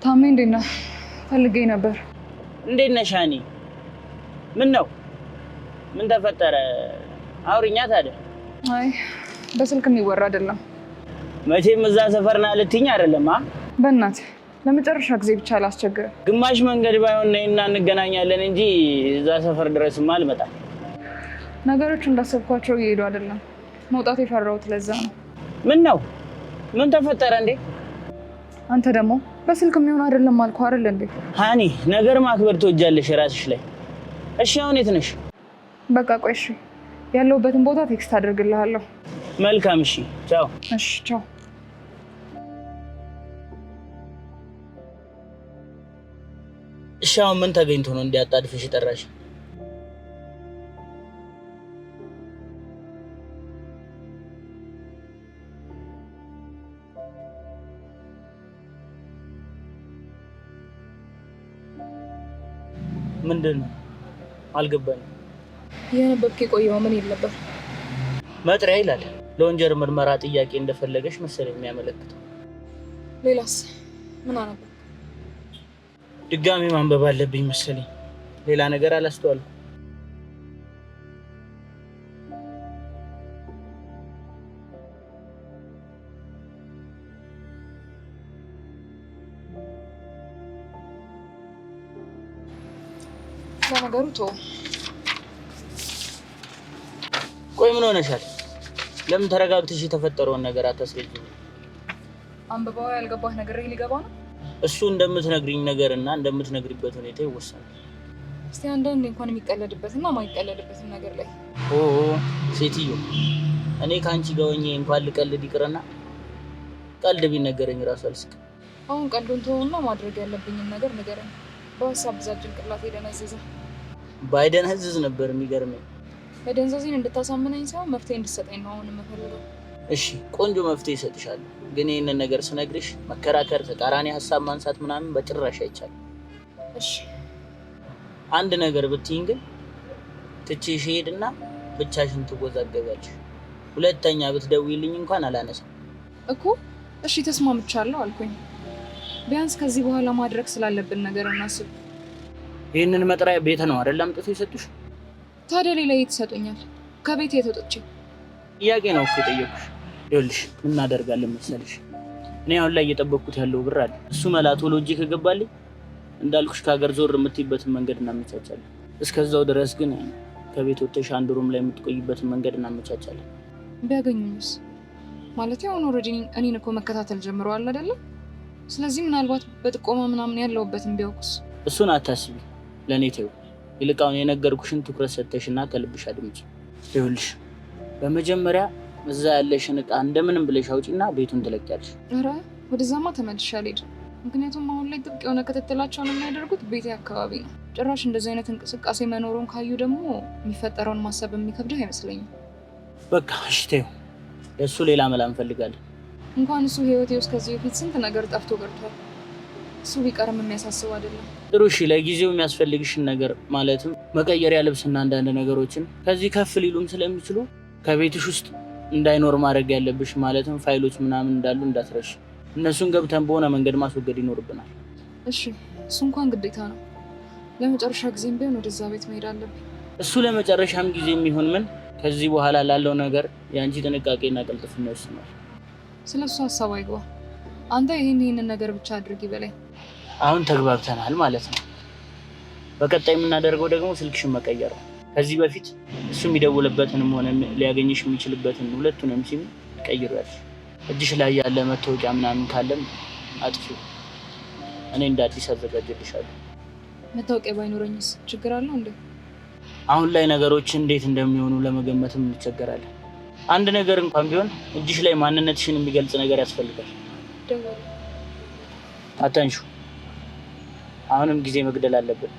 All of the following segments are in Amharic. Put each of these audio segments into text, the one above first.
ታሜ እንዴት ነህ? ፈልጌ ነበር። እንዴት ነሽ ሀኒ? ምን ነው? ምን ተፈጠረ? አውሪኛ ታዲያ። አይ በስልክ የሚወራ አይደለም። መቼም እዛ ሰፈር ና ልትይኝ አይደለም? አ በእናትህ ለመጨረሻ ጊዜ ብቻ ላስቸግርህ። ግማሽ መንገድ ባይሆን ነይና እንገናኛለን እንጂ እዛ ሰፈር ድረስማ አልመጣም። ነገሮች እንዳሰብኳቸው እየሄዱ አይደለም። መውጣት የፈራሁት ለዛ ነው። ምን ነው? ምን ተፈጠረ እንዴ? አንተ ደግሞ በስልክ የሚሆን አይደለም አልኩህ አይደል እንዴ? ሀኒ ነገር ማክበር ትወጃለሽ ራስሽ ላይ። እሺ አሁን የት ነሽ? በቃ ቆይ እሺ፣ ያለሁበትን ቦታ text አድርግልሃለሁ። መልካም። እሺ ቻው። እሺ ቻው። እሺ አሁን ምን ተገኝቶ ነው እንዲያጣድፍሽ የጠራሽ? ምንድን ነው አልገባኝም። እያነበብክ የቆየው ምን ይል ነበር? መጥሪያ ይላል። ለወንጀል ምርመራ ጥያቄ እንደፈለገሽ መሰለኝ የሚያመለክተው። ሌላስ ምን አነበብክ? ድጋሚ ማንበብ አለብኝ መሰለኝ። ሌላ ነገር አላስተዋልኩም። ለነገሩ ተወው። ቆይ ምን ሆነሻል? ለምን ተረጋግተሽ የተፈጠረውን ነገር አታስረጂኝ? አንብበው ያልገባህ ነገር ሊገባ ነው። እሱ እንደምትነግሪኝ ነገር እና እንደምትነግሪበት ሁኔታ ይወሰናል። እስቲ አንዳንዴ እንኳን የሚቀለድበትና የማይቀለድበትን ነገር ላይ ኦ ሴትዮ፣ እኔ ከአንቺ ጋር ሆኜ እንኳን ልቀልድ ይቅርና ቀልድ ቢነገረኝ እራሱ አልስቅም። አሁን ቀልዱን ተወውና ማድረግ ያለብኝን ነገር ንገረኝ። በሀሳብ ብዛት ጭንቅላቴ ደነዘዘ። ባይደነዝዝ ነበር የሚገርመኝ። መደንዘዜን እንድታሳምነኝ ሳይሆን መፍትሄ እንድትሰጠኝ ነው አሁን የምፈልገው። እሺ ቆንጆ መፍትሄ እሰጥሻለሁ፣ ግን ይህንን ነገር ስነግርሽ መከራከር፣ ተቃራኒ ሀሳብ ማንሳት ምናምን በጭራሽ አይቻልም። እሺ አንድ ነገር ብትይኝ ግን ትቼሽ እሄድና ብቻሽን ትወዛገቢያለሽ። ሁለተኛ ብትደውይልኝ እንኳን አላነሳም። እኮ እሺ ተስማምቻለሁ አልኩኝ። ቢያንስ ከዚህ በኋላ ማድረግ ስላለብን ነገር እናስብ። ይህንን መጥሪያ ቤት ነው አይደል አምጥቶ የሰጡሽ? ታዲያ ሌላ የት ይሰጡኛል? ከቤት የት ወጥቼ? ጥያቄ ነው እኮ የጠየኩሽ። ይኸውልሽ ምን እናደርጋለን መሰለሽ፣ እኔ አሁን ላይ እየጠበቅኩት ያለው ብር አለ። እሱ መላ ቶሎ እጄ ከገባልኝ እንዳልኩሽ ከሀገር ዞር የምትይበትን መንገድ እናመቻቻለን። እስከዛው ድረስ ግን ከቤት ወጥተሽ አንድ room ላይ የምትቆይበትን መንገድ እናመቻቻለን። ቢያገኙኝስ? ማለት አሁን already እኔን እኮ መከታተል ጀምረዋል አይደለም? ስለዚህ ምናልባት በጥቆማ ምናምን ያለሁበትን ቢያውቁስ? እሱን አታስቢ፣ ለእኔ ተይው። ይልቅ አሁን የነገርኩሽን ትኩረት ሰጥተሽና ከልብሽ አድምጪ። ይኸውልሽ በመጀመሪያ እዛ ያለሽን እቃ እንደምንም ብለሽ አውጪና ቤቱን ትለቂያለሽ። ኧረ ወደዛማ ተመልሼ አልሄድም። ምክንያቱም አሁን ላይ ጥብቅ የሆነ ክትትላቸውን የሚያደርጉት ቤቴ አካባቢ ነው። ጭራሽ እንደዚህ አይነት እንቅስቃሴ መኖሩን ካዩ ደግሞ የሚፈጠረውን ማሰብ የሚከብድህ አይመስለኝም። በቃ እሺ ተይው፣ ለእሱ ሌላ መላ እንፈልጋለን። እንኳን እሱ ህይወቴ ውስጥ ከዚህ በፊት ስንት ነገር ጠፍቶ ቀርቷል። እሱ ቢቀርም የሚያሳስብ አይደለም። ጥሩ እሺ፣ ለጊዜው የሚያስፈልግሽን ነገር ማለትም መቀየሪያ ልብስና አንዳንድ ነገሮችን ከዚህ ከፍ ሊሉም ስለሚችሉ ከቤትሽ ውስጥ እንዳይኖር ማድረግ ያለብሽ ማለትም ፋይሎች ምናምን እንዳሉ እንዳትረሽ። እነሱን ገብተን በሆነ መንገድ ማስወገድ ይኖርብናል። እሺ፣ እሱ እንኳን ግዴታ ነው። ለመጨረሻ ጊዜም ቢሆን ወደዛ ቤት መሄድ አለብኝ። እሱ ለመጨረሻም ጊዜ የሚሆን ምን ከዚህ በኋላ ላለው ነገር የአንቺ ጥንቃቄና ቅልጥፍና ይወስናል። ስለ እሱ ሀሳብ አይግባ። አንተ ይህንን ነገር ብቻ አድርጊ በላይ። አሁን ተግባብተናል ማለት ነው። በቀጣይ የምናደርገው ደግሞ ስልክሽን መቀየር ነው። ከዚህ በፊት እሱ የሚደውልበትንም ሆነ ሊያገኝሽ የሚችልበትን ሁለቱንም ሲም ቀይሯል። እጅሽ ላይ ያለ መታወቂያ ምናምን ካለም አጥፊው። እኔ እንደ አዲስ አዘጋጀልሻለሁ። መታወቂያ ባይኖረኝስ ችግር አለው እንዴ? አሁን ላይ ነገሮች እንዴት እንደሚሆኑ ለመገመትም እንቸገራለን። አንድ ነገር እንኳን ቢሆን እጅሽ ላይ ማንነትሽን የሚገልጽ ነገር ያስፈልጋል። ደወለ። አታንሹ። አሁንም ጊዜ መግደል አለብን።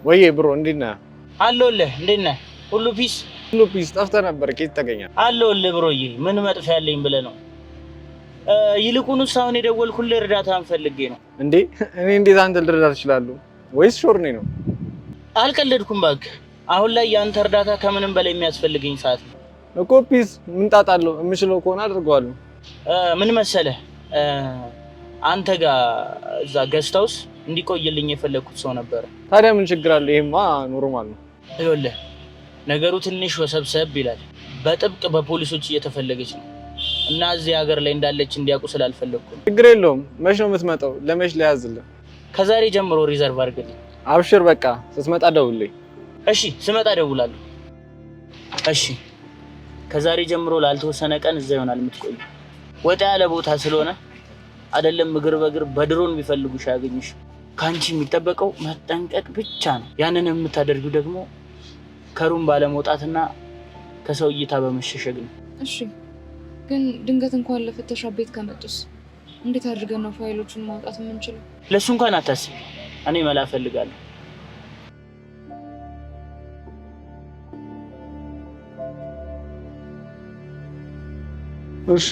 ወይዬ bro እንዴት ነህ? አለሁልህ። እንዴት ነህ? ሁሉ peace? ሁሉ peace። ጠፍተህ ነበር፣ ከየት ተገኘ? አለሁልህ bro ዬ። ምን መጥፊያ ያለኝ ብለህ ነው? ይልቁንስ አሁን የደወልኩልህ እርዳታህን ፈልጌ ነው። እንዴ እኔ እንዴት አንተ ልረዳ እችላለሁ? ወይስ ሾርኔ ነው? አልቀለድኩም እባክህ። አሁን ላይ የአንተ እርዳታ ከምንም በላይ የሚያስፈልገኝ ሰዓት ነው እኮ። peace ምን ጣጣ አለው? የምችለው ከሆነ አድርገዋለሁ። ምን መሰለህ፣ አንተ ጋር እዛ guest house እንዲቆይልኝ የፈለግኩት ሰው ነበረ። ታዲያ ምን ችግር አለ? ይሄማ normal ነው። ይኸውልህ ነገሩ ትንሽ ወሰብሰብ ይላል። በጥብቅ በፖሊሶች እየተፈለገች ነው እና እዚህ ሀገር ላይ እንዳለች እንዲያውቁ ስላልፈለግኩ ነው። ችግር የለውም። መች ነው የምትመጣው? ለመች ልያዝልህ? ከዛሬ ጀምሮ reserve አድርግልኝ። አብሽር፣ በቃ ስትመጣ ደውልልኝ። እሺ፣ ስመጣ እደውላለሁ። እሺ፣ ከዛሬ ጀምሮ ላልተወሰነ ቀን እዛ ይሆናል የምትቆዩ። ወጣ ያለ ቦታ ስለሆነ አይደለም እግር በእግር በድሮን ቢፈልጉሽ አያገኙሽ። ከአንቺ የሚጠበቀው መጠንቀቅ ብቻ ነው። ያንን የምታደርጊው ደግሞ ከ room ባለመውጣትና ከሰው እይታ በመሸሸግ ነው። እሺ፣ ግን ድንገት እንኳን ለፍተሻ ቤት ከመጡስ እንዴት አድርገን ነው ፋይሎቹን ማውጣት የምንችለው? ለእሱ እንኳን አታስቢ፣ እኔ መላ እፈልጋለሁ። እሺ፣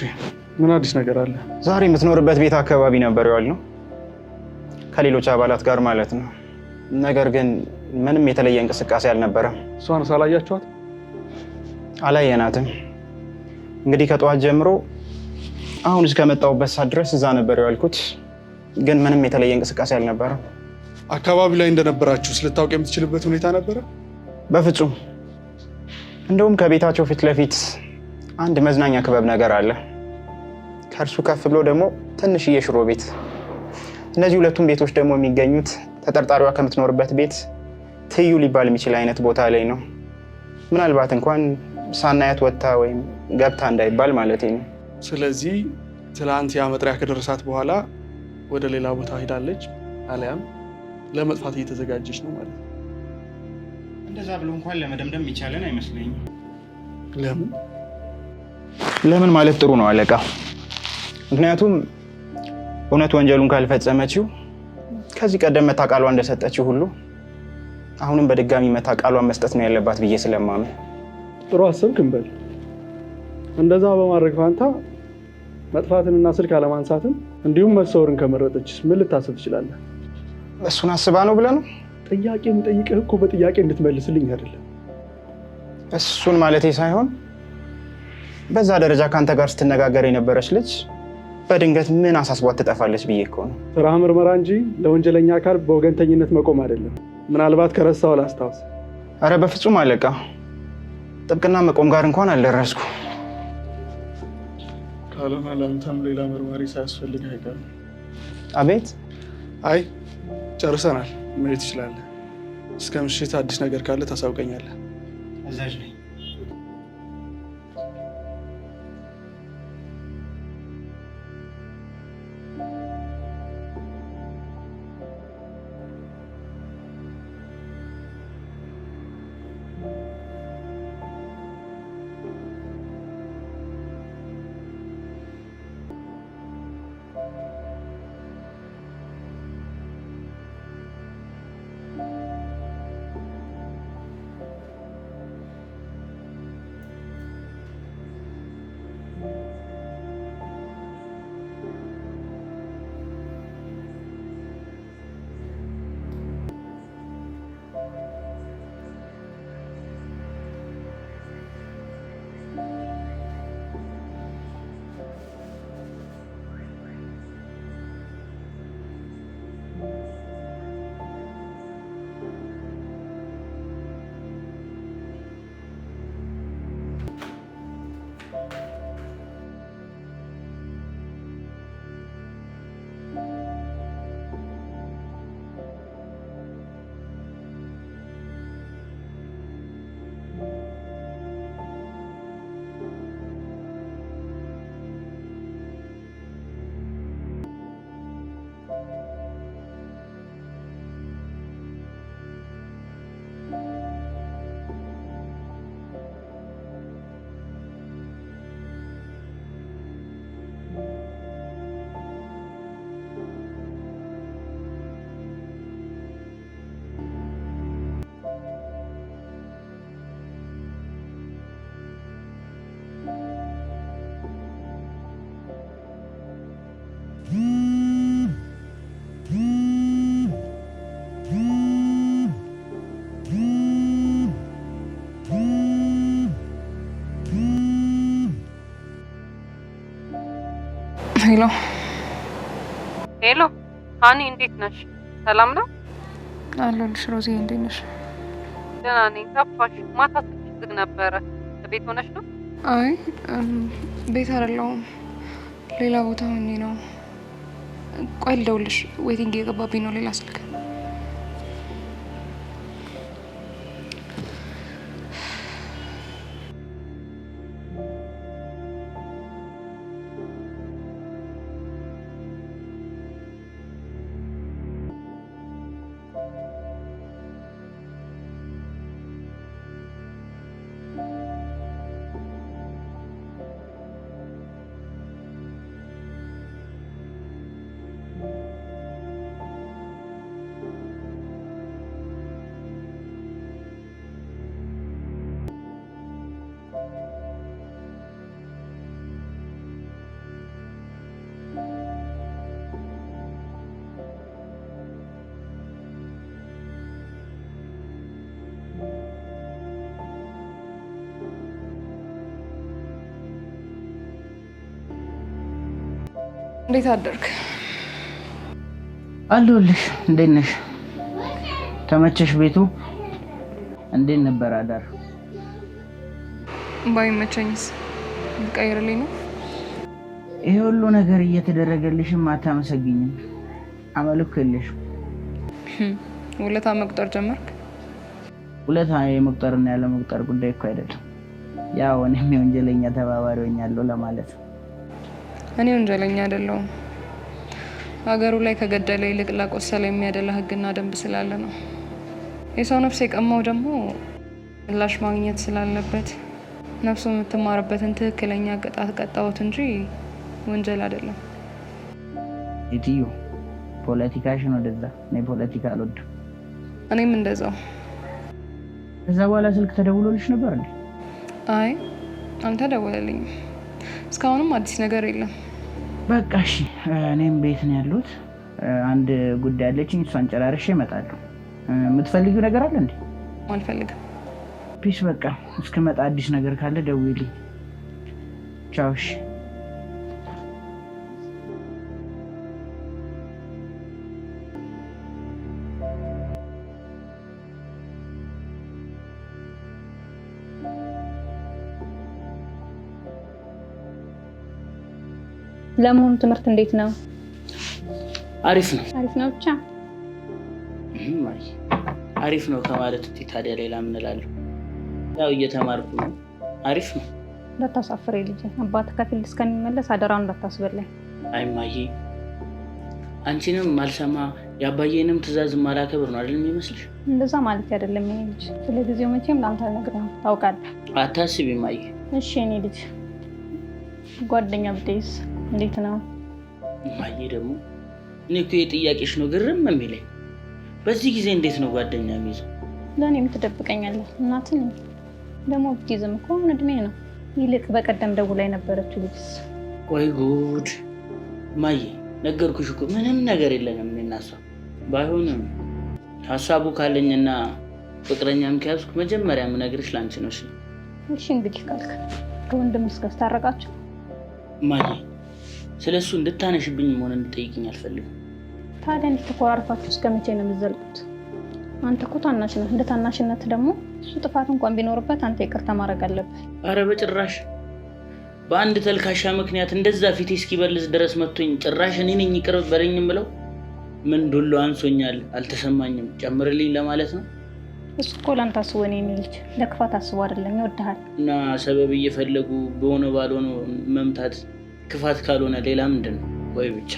ምን አዲስ ነገር አለ? ዛሬ የምትኖርበት ቤት አካባቢ ነበር የዋልነው ከሌሎች አባላት ጋር ማለት ነው። ነገር ግን ምንም የተለየ እንቅስቃሴ አልነበረም። እሷን ሳላያችኋት? አላየናትም። እንግዲህ ከጠዋት ጀምሮ አሁን እስከመጣሁበት ሰዓት ድረስ እዛ ነበር የዋልኩት፣ ግን ምንም የተለየ እንቅስቃሴ አልነበረም። አካባቢ ላይ እንደነበራችሁ ልታውቅ የምትችልበት ሁኔታ ነበረ? በፍጹም። እንደውም ከቤታቸው ፊት ለፊት አንድ መዝናኛ ክበብ ነገር አለ። ከእርሱ ከፍ ብሎ ደግሞ ትንሽዬ ሽሮ ቤት። እነዚህ ሁለቱም ቤቶች ደግሞ የሚገኙት ተጠርጣሪዋ ከምትኖርበት ቤት ትይዩ ሊባል የሚችል አይነት ቦታ ላይ ነው። ምናልባት እንኳን ሳናያት ወጥታ ወይም ገብታ እንዳይባል ማለት ነው። ስለዚህ ትላንት ያ መጥሪያ ከደረሳት በኋላ ወደ ሌላ ቦታ ሄዳለች፣ አሊያም ለመጥፋት እየተዘጋጀች ነው ማለት ነው። እንደዛ ብሎ እንኳን ለመደምደም የሚቻለን አይመስለኝም። ለምን ለምን ማለት ጥሩ ነው አለቃ። ምክንያቱም እውነት ወንጀሉን ካልፈጸመችው ከዚህ ቀደም መታ ቃሏን እንደሰጠችው ሁሉ አሁንም በድጋሚ መታ ቃሏን መስጠት ነው ያለባት ብዬ ስለማምን። ጥሩ አሰብክ እንበል። እንደዛ በማድረግ ፋንታ መጥፋትንና ስልክ አለማንሳትን እንዲሁም መሰወርን ከመረጠችስ ምን ልታስብ ትችላለህ? እሱን አስባ ነው ብለህ ነው? ጥያቄ የምጠይቅህ እኮ በጥያቄ እንድትመልስልኝ አይደለም። እሱን ማለቴ ሳይሆን በዛ ደረጃ ከአንተ ጋር ስትነጋገር የነበረች ልጅ በድንገት ምን አሳስቧት ትጠፋለች ብዬ እኮ ነው። ስራህ ምርመራ እንጂ ለወንጀለኛ አካል በወገንተኝነት መቆም አይደለም። ምናልባት ከረሳው ላስታውስ። አረ በፍጹም አለቃ፣ ጥብቅና መቆም ጋር እንኳን አልደረስኩ። ካልሆነ ለአንተም ሌላ መርማሪ ሳያስፈልግ አይቀርም። አቤት። አይ ጨርሰናል፣ መሄድ ትችላለህ። እስከ ምሽት አዲስ ነገር ካለ ታሳውቀኛለህ። እዛች ነኝ። Hello። Hello ሀኒ፣ እንዴት ነሽ? ሰላም ነው አለሁልሽ ሮዚ፣ እንዴት ነሽ? ደህና ነኝ። ጠፋሽ። ማታ ስልክሽ ዝግ ነበረ። ቤት ሆነሽ ነው? አይ ቤት አይደለሁም፣ ሌላ ቦታ ሆኜ ነው። ቆይ ልደውልሽ፣ waiting እየገባብኝ ነው ሌላ ስልክ። እንዴት አደርክ? አለሁልሽ። እንዴት ነሽ? ተመቸሽ ቤቱ? እንዴት ነበር አዳር? ባይመቸኝስ ልትቀይርልኝ ነው? ይሄ ሁሉ ነገር እየተደረገልሽም አታመሰግኝም። አመልኩ የለሽም። ውለታ መቁጠር ጀመርክ? ውለታ የመቁጠርና ያለ መቁጠር ጉዳይ እኮ አይደለም። ያው እኔም የወንጀለኛ ተባባሪ ሆኛለሁ ለማለት ነው። እኔ ወንጀለኛ አይደለሁም። ሀገሩ ላይ ከገደለ ይልቅ ላቆሰለ የሚያደላ ሕግና ደንብ ስላለ ነው። የሰው ነፍስ የቀማው ደግሞ ምላሽ ማግኘት ስላለበት ነፍሱ የምትማርበትን ትክክለኛ ቅጣት ቀጣሁት እንጂ ወንጀል አይደለም። ሴትዮ ፖለቲካሽን ወደዛ። እኔ ፖለቲካ አልወድም። እኔም እንደዛው። ከዛ በኋላ ስልክ ተደውሎልሽ ነበር እንዴ? አይ አልተደወለልኝም። እስካሁንም አዲስ ነገር የለም። በቃ እሺ፣ እኔም ቤት ነው ያለሁት። አንድ ጉዳይ አለችኝ፣ እሷን ጨራርሼ እመጣለሁ። የምትፈልጊው ነገር አለ እንዴ? አልፈልግም። Peace። በቃ እስክመጣ አዲስ ነገር ካለ ደውዪልኝ። ቻው። እሺ። ለመሆኑ ትምህርት እንዴት ነው? አሪፍ ነው። አሪፍ ነው ብቻ አሪፍ ነው ከማለት ውጪ ታዲያ ሌላ ምን እላለሁ? ያው እየተማርኩ ነው። አሪፍ ነው። እንዳታሳፍሬ ልጄ። አባት ከ field እስከሚመለስ አደራውን እንዳታስበላኝ። አይ እማዬ፣ አንቺንም ማልሰማ የአባዬንም ትዕዛዝ ማላከብር ነው አይደል የሚመስልሽ? እንደዛ ማለት አይደለም የኔ ልጅ። ስለ ጊዜው መቼም ለአንተ አልነግርህም ታውቃለህ። አታስቢ እማዬ። እሺ የኔ ልጅ፣ ጓደኛ ብትይዝ እንዴት ነው? እማዬ ደግሞ እኔ እኮ የጥያቄሽ ነው ግርም የሚለኝ። በዚህ ጊዜ እንዴት ነው ጓደኛ የሚይዘው? ለእኔም ትደብቀኛለህ? እናትን ደግሞ ብትይዝም እኮ አሁን እድሜ ነው። ይልቅ በቀደም ደውላ የነበረችው ልጅስ? ወይ ጉድ እማዬ፣ ነገርኩሽ እኮ ምንም ነገር የለንም እኔና እሷ። ባይሆንም ሀሳቡ ካለኝና ፍቅረኛም ከያዝኩ መጀመሪያ የምነግርሽ ለአንቺ ነው። እሺ እንግዲህ ካልክ ከወንድምሽ ጋር ታረቃችሁ? እማዬ፣ ስለ እሱ እንድታነሽብኝም ሆነ እንድጠይቅኝ አልፈልግም። ታዲያ እንዲህ ተኮራርፋችሁ እስከ መቼ ነው የምትዘልቁት? አንተ እኮ ታናሽ ነህ። እንደ ታናሽነት ደግሞ እሱ ጥፋት እንኳን ቢኖርበት አንተ ይቅርታ ማድረግ አለብህ። አረ በጭራሽ! በአንድ ተልካሻ ምክንያት እንደዛ ፊቴ እስኪበልዝ ድረስ መቶኝ ጭራሽ እኔ ነኝ ይቅር በለኝ የምለው? ምን ዱሎ አንሶኛል፣ አልተሰማኝም፣ ጨምርልኝ ለማለት ነው? እሱ እኮ ለአንተ አስቦ ነው የኔ ልጅ፣ ለክፋት አስቦ አይደለም። ይወድሃል። እና ሰበብ እየፈለጉ በሆነ ባልሆነ መምታት ክፋት ካልሆነ ሌላ ምንድን ነው? ወይ ብቻ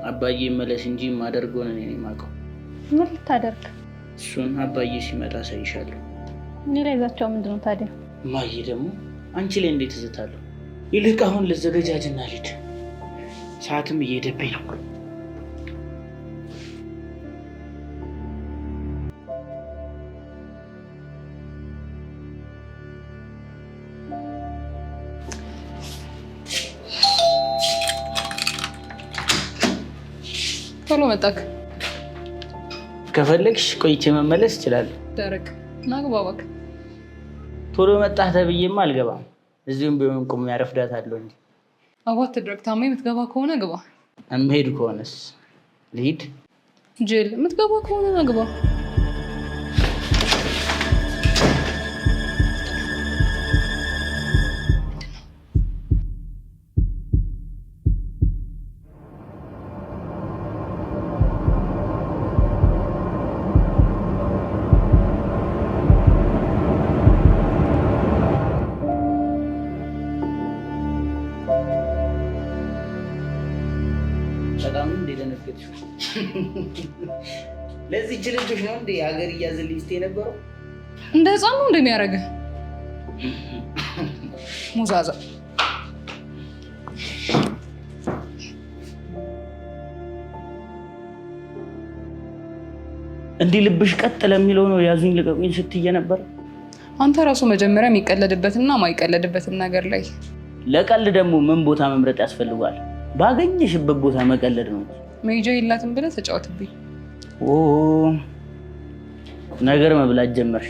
አባዬ መለስ እንጂ የማደርገውን እኔ ነኝ የማውቀው። ምን ልታደርግ? እሱን አባዬ ሲመጣ አሳይሻለሁ። እኔ ላይ ዛቻው ምንድን ነው ታዲያ? እማዬ ደግሞ አንቺ ላይ እንዴት እዝታለሁ? ይልቅ አሁን ልዘገጃጅና ልሂድ፣ ሰዓትም እየሄደብኝ ነው። ቶሎ መጣክ። ከፈለግሽ ቆይቼ መመለስ እችላለሁ። ደረቅ ና ግባ እባክህ። ቶሎ መጣህ ተብዬማ አልገባም። እዚሁም ቢሆን ቁሜ አረፍዳታለሁ እንጂ። አባት ትድረቅ። ታሜ የምትገባ ከሆነ ግባ። እምሄድ ከሆነስ? ልሂድ። ጅል፣ የምትገባ ከሆነ አግባ። በጣም እንደ ደነገጥሽው። ለዚህ ችልጆች ነው እንዴ ሀገር እያዘልኝ ስትይ የነበረው? እንደ ህፃን ነው እንደሚያደርግህ ሙዛዛ። እንዲህ ልብሽ ቀጥ ለሚለው ነው ያዙኝ ልቀቁኝ ስትይ ነበር። አንተ ራሱ መጀመሪያ የሚቀለድበትና ማይቀለድበትን ነገር ላይ ለቀልድ ደግሞ ምን ቦታ መምረጥ ያስፈልጓል? ባገኘሽበት ቦታ መቀለድ ነው። መሄጃ የላትም ብለህ ተጫወትብኝ። ኦ ነገር መብላት ጀመርሽ።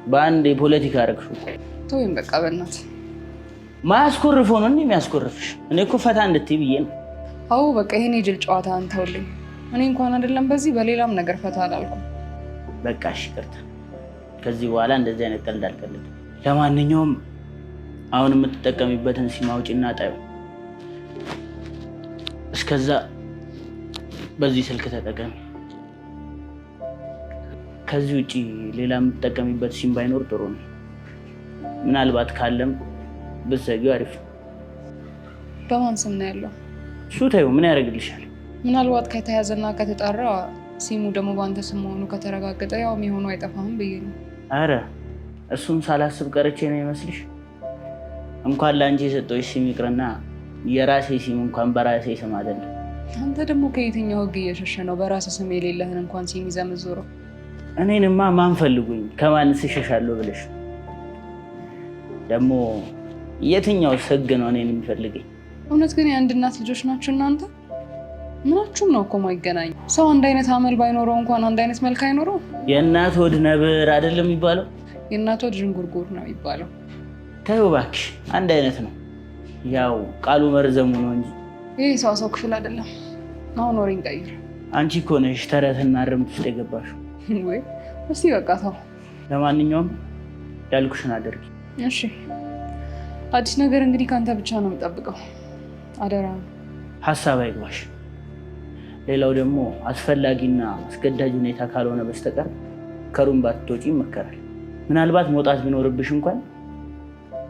በአንድ የፖለቲካ አረግሽው። ተወይም በቃ በእናትህ። ማያስኮርፍ ሆኖ እንዴ የሚያስኮርፍሽ? እኔ እኮ ፈታ እንድትይ ብዬ ነው። አዎ በቃ ይሄን የጅል ጨዋታ አንተውልኝ። እኔ እንኳን አይደለም በዚህ በሌላም ነገር ፈታ አላልኩም። በቃ እሺ ይቅርታ። ከዚህ በኋላ እንደዚህ አይነት ቀልድ አልቀልድም። ለማንኛውም አሁን የምትጠቀሚበትን ሲም አውጪና ጣዩ። እስከዛ በዚህ ስልክ ተጠቀሚ። ከዚህ ውጪ ሌላ የምትጠቀሚበት ሲም ባይኖር ጥሩ ነው። ምናልባት ካለም ብትዘጊው አሪፍ ነው። በማን ስም ነው ያለው? እሱ ተይው፣ ምን ያደርግልሻል? ምናልባት ከተያዘና ከተጣራ ሲሙ ደግሞ በአንተ ስም መሆኑ ከተረጋገጠ ያው የሚሆኑ አይጠፋህም ብዬ ነው። አረ እሱን ሳላስብ ቀርቼ ነው ይመስልሽ? እንኳን ለአንቺ የሰጠሁሽ ሲም ይቅርና የራሴ ሲም እንኳን በራሴ ስም አይደለም። አንተ ደግሞ ከየትኛው ሕግ እየሸሸ ነው በራስህ ስም የሌለህን እንኳን ሲም ይዘህ የምትዞረው? እኔንማ ማን ፈልጉኝ ከማንስ እሸሻለሁ ብለሽ ደግሞ የትኛውስ ሕግ ነው እኔን የሚፈልገኝ? እውነት ግን የአንድ እናት ልጆች ናችሁ እናንተ? ምናችሁም ነው እኮ ማይገናኝ። ሰው አንድ አይነት አመል ባይኖረው እንኳን አንድ አይነት መልክ አይኖረው። የእናት ሆድ ነብር አይደለም የሚባለው? የእናት ሆድ ዥንጉርጉር ነው የሚባለው። ተይው እባክሽ፣ አንድ አይነት ነው። ያው ቃሉ መርዘሙ ነው እንጂ። ይህ ሰዋሰው ክፍል አይደለም። አሁን ወሬን ቀይር። አንቺ እኮ ነሽ ተረትና እርምት ውስጥ የገባሽው። ወይ እስቲ በቃ ተው። ለማንኛውም ያልኩሽን አድርጊ። እሺ፣ አዲስ ነገር እንግዲህ ከአንተ ብቻ ነው የምጠብቀው። አደራ። ሀሳብ አይግባሽ። ሌላው ደግሞ አስፈላጊና አስገዳጅ ሁኔታ ካልሆነ በስተቀር ከ room ባትወጪ ይመከራል። ምናልባት መውጣት ቢኖርብሽ እንኳን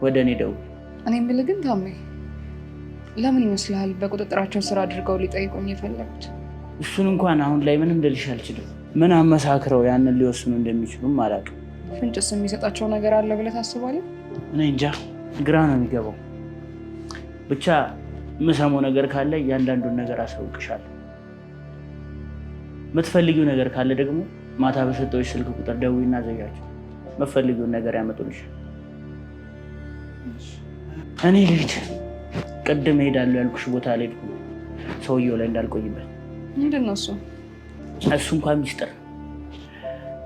ወደ እኔ ደውል። እኔ የምልህ ግን ታሜ፣ ለምን ይመስልሃል በቁጥጥራቸው ስር አድርገው ሊጠይቁኝ የፈለጉት? እሱን እንኳን አሁን ላይ ምንም ልልሽ አልችልም። ምን አመሳክረው ያንን ሊወስኑ እንደሚችሉም አላውቅም። ፍንጭስ የሚሰጣቸው ነገር አለ ብለህ ታስባለህ? እኔ እንጃ፣ ግራ ነው የሚገባው። ብቻ የምሰማው ነገር ካለ እያንዳንዱን ነገር አሳውቅሻለሁ። የምትፈልጊው ነገር ካለ ደግሞ ማታ በሰጠሁሽ ስልክ ቁጥር ደውይና ዘዣቸው። የምትፈልጊውን ነገር ያመጡልሻል። እኔ ልሂድ። ቅድም እሄዳለሁ ያልኩሽ ቦታ አልሄድኩም፣ ሰውየው ላይ እንዳልቆይበት። ምንድን ነው እሱ? እሱ እንኳን ሚስጥር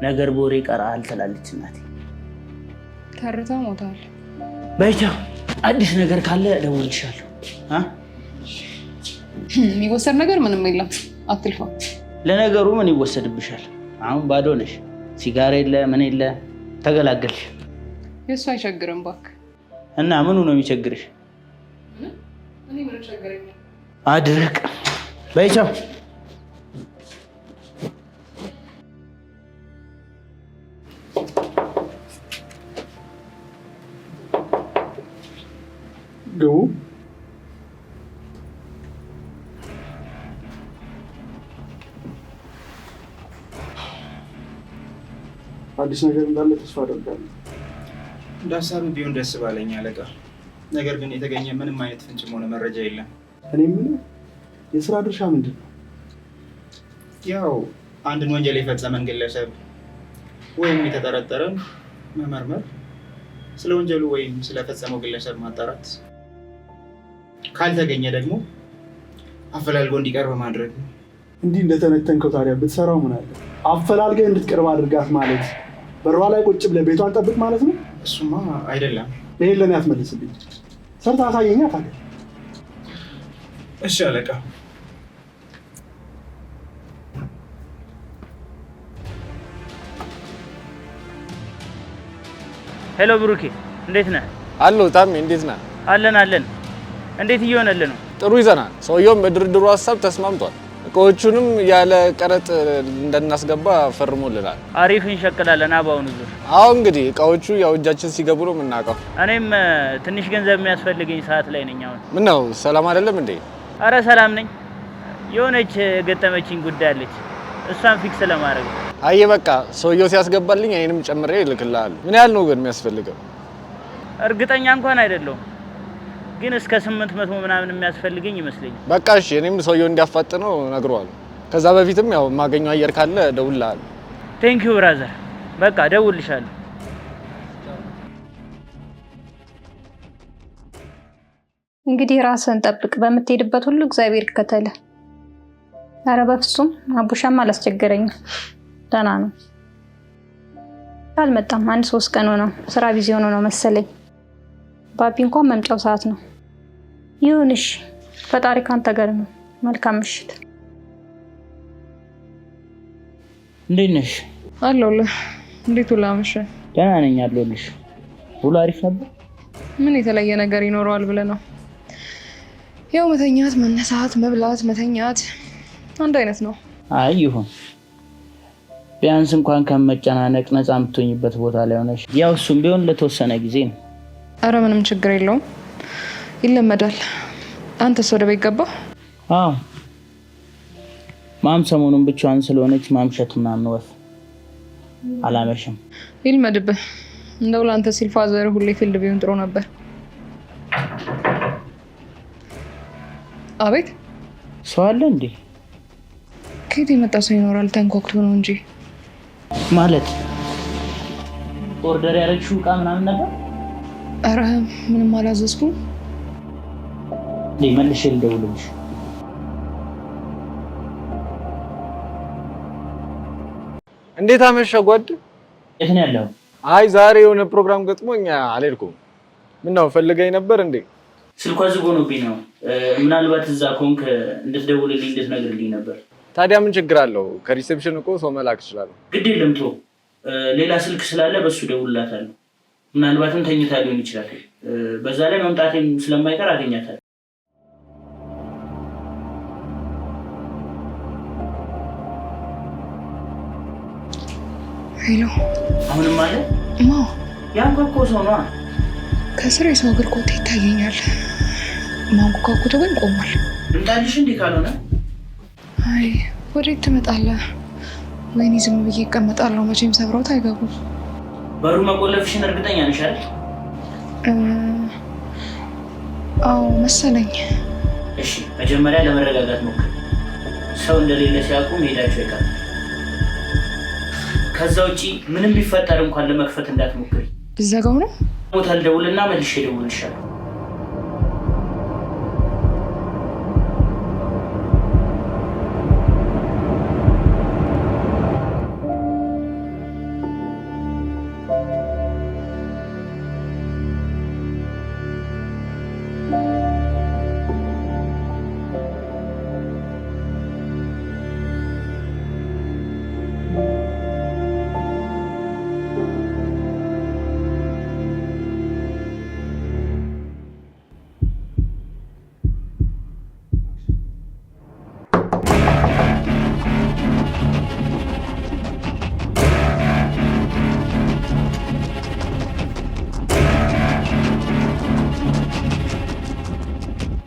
ነገር በወሬ ይቀራል ትላለች እናቴ። ተርተ ሞታል። በይቻ አዲስ ነገር ካለ እደውልልሻለሁ። የሚወሰድ ነገር ምንም የለም፣ አትልፋ። ለነገሩ ምን ይወሰድብሻል? አሁን ባዶ ነሽ። ሲጋር የለ ምን የለ፣ ተገላገልሽ። የእሱ አይቸግርም እባክህ። እና ምኑ ነው የሚቸግርሽ? አድርቅ። በይቻው። ግቡ። አዲስ ነገር እንዳለ ተስፋ አደርጋለሁ። እንደ ሀሳብ ቢሆን ደስ ባለኝ አለቃ። ነገር ግን የተገኘ ምንም አይነት ፍንጭም ሆነ መረጃ የለም። እኔ የምልህ የስራ ድርሻ ምንድን ነው? ያው አንድን ወንጀል የፈጸመን ግለሰብ ወይም የተጠረጠረን መመርመር፣ ስለ ወንጀሉ ወይም ስለፈጸመው ግለሰብ ማጣራት፣ ካልተገኘ ደግሞ አፈላልጎ እንዲቀርብ ማድረግ ነው። እንዲህ እንደተነተንከው ታዲያ ብትሰራው ምን አለ? አፈላልገህ እንድትቀርብ አድርጋት ማለት በሯ ላይ ቁጭ ብለህ ቤቷን ጠብቅ ማለት ነው? እሱማ አይደለም። ይሄን ለእኔ አትመልስልኝ። ሰርተህ አሳየኛ ታዲያ። እሺ አለቃ። Hello ብሩኬ፣ እንዴት ነህ? አለሁ ታሜ፣ እንዴት ነህ? አለን አለን። እንዴት እየሆነልህ ነው? ጥሩ ይዘናል። ሰውየውም በድርድሩ ሀሳብ ተስማምቷል። እቃዎቹንም ያለ ቀረጥ እንደናስገባ ፈርሞልናል። አሪፍ እንሸቅላለን። በአሁኑ ዙር አዎ እንግዲህ እቃዎቹ ያው እጃችን ሲገቡ ነው የምናውቀው። እኔም ትንሽ ገንዘብ የሚያስፈልገኝ ሰዓት ላይ ነኝ አሁን። ምን ነው ሰላም አይደለም እንዴ? አረ ሰላም ነኝ። የሆነች የገጠመችኝ ጉዳይ አለች። እሷን fix ለማድረግ ነው። አየ በቃ ሰውየው ሲያስገባልኝ እኔንም ጨምሬ እልክልሃለሁ። ምን ያህል ነው ግን የሚያስፈልገው? እርግጠኛ እንኳን አይደለሁም፣ ግን እስከ 800 ምናምን የሚያስፈልገኝ ይመስለኛል። በቃ እሺ፣ እኔም ሰውየው እንዲያፋጥነው እነግረዋለሁ። ከዛ በፊትም ያው የማገኘው አየር ካለ እደውልልሃለሁ። Thank you brother። በቃ እደውልልሻለሁ። እንግዲህ ራስህን ጠብቅ፣ በምትሄድበት ሁሉ እግዚአብሔር ይከተልህ። ኧረ በፍጹም አቡሻም አላስቸገረኝም፣ ደህና ነው። አልመጣም። አንድ 3 ቀን ሆነው፣ ስራ busy ሆኖ ነው መሰለኝ። ባቢ እንኳን መምጫው ሰዓት ነው። ይሁንሽ፣ ፈጣሪ ካንተ ጋር ነው። መልካም ምሽት። እንዴት ነሽ? አለሁልህ። እንዴት ውለህ አመሸህ? ደህና ነኝ አለሁልሽ። ውሎ አሪፍ ነበር። ምን የተለየ ነገር ይኖረዋል ብለህ ነው? ያው መተኛት፣ መነሳት፣ መብላት፣ መተኛት አንድ አይነት ነው። አይ ይሁን፣ ቢያንስ እንኳን ከመጨናነቅ ነፃ የምትሆኝበት ቦታ ላይ ሆነሽ፣ ያው እሱም ቢሆን ለተወሰነ ጊዜ ነው። አረ ምንም ችግር የለውም፣ ይለመዳል። አንተስ ወደ ቤት ገባህ? አዎ፣ ማም ሰሞኑን ብቻዋን ስለሆነች ማምሸት ምናምን ወፍ አላመሽም። ይልመድብህ። እንደው ለአንተ ሲል father ሁሌ field ቢሆን ጥሩ ነበር። አቤት። ሰው አለ እንዴ? ከየት የመጣ ሰው ይኖራል? ተንኳኩቶ ነው እንጂ። ማለት order ያደረግሽው እቃ ምናምን ነበር? ኧረ ምንም አላዘዝኩም። መልሼ ልደውልልሽ። እንዴት አመሸህ ጓድ? የት ነው ያለው? አይ ዛሬ የሆነ ፕሮግራም ገጥሞኝ አልሄድኩም። ምነው ፈልገኝ ነበር እንዴ? ስልኳ ዝግ ሆኖብኝ ነው። ምናልባት እዛ ከሆንክ እንድትደውልልኝ እንድትነግርልኝ ነበር። ታዲያ ምን ችግር አለው? ከ reception እኮ ሰው መላክ እችላለሁ። ግድ የለም ተወው። ሌላ ስልክ ስላለ በሱ እደውልላታለሁ። ምናልባትም ተኝታ ሊሆን ይችላል። በዛ ላይ መምጣቴም ስለማይቀር አገኛታለሁ። Hello። አሁንም አለ ማ ያንኳኳው ሰው ነዋ። ከስር የሰው እግር ኮቴ ይታየኛል። ማንኳኳቱ ግን ቆሟል። ልምጣልሽ እንዴ ካልሆነ? አይ ወዴት ትመጣለህ? ወይኔ ዝም ብዬ እቀመጣለሁ። መቼም ሰብረውት አይገቡም። በሩ መቆለፍሽን እርግጠኛ ነሽ አይደል? አዎ መሰለኝ። እሺ መጀመሪያ ለመረጋጋት ሞክር። ሰው እንደሌለ ሲያውቁ መሄዳቸው አይቀርም። ከዛ ውጪ ምንም ቢፈጠር እንኳን ለመክፈት እንዳትሞክሪ። ልዘጋው ነው? ቦታ ልደውልና መልሼ እደውልልሻለሁ።